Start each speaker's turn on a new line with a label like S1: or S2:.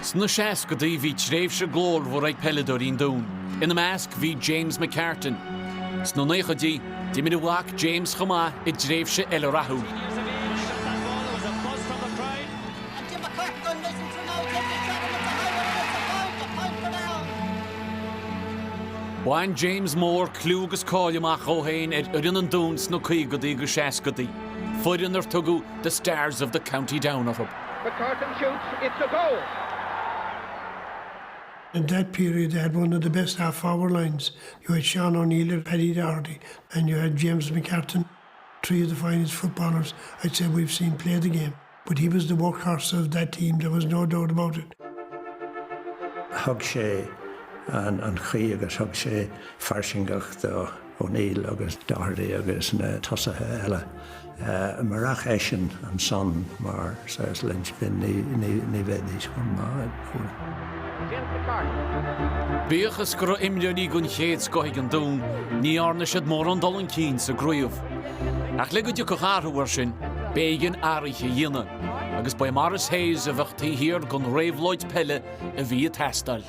S1: Sna seascadaí bhí tréimhse glórmhar ag peileadóirí an Dúin. Ina measc bhí James McCartan. Sna naochaidí, d'imir a mhac James chomh maith i dtréimhse eile rathúil. Bhain James Mór clú agus cáil amach dhó féin ar fhoireann an Dúin sna caogadaí agus seascadaí, foireann ar tugadh 'The Stars of the County Down' orthu.
S2: McCartan shoots, it's a goal!
S3: In that period they had one of the best half forward lines, you had Sean O'Neill and Paddy Doherty and you had James McCartan, three of the finest footballers I'd say we've seen play the game. But he was the workhorse of that team, there was no doubt about it.
S4: Thug sé an chaoi agus thug sé fairsingeacht do O'Neill agus Doherty agus na tosaithe eile. Murach eisean ansan mar saghas linchpin ní bheidís chomh maith.
S1: Bíodh is go raibh imreoirí den chéad scoth ag an Dún, ní dhearna siad mórán dul chun cinn sa gcraobh. Ach le go dtiocfadh athrú air sin, b'éigean athruithe a dhéanamh, agus ba é Maurice Hayes a bheadh taobh thiar den réabhlóid peile a bhí ag teastáil.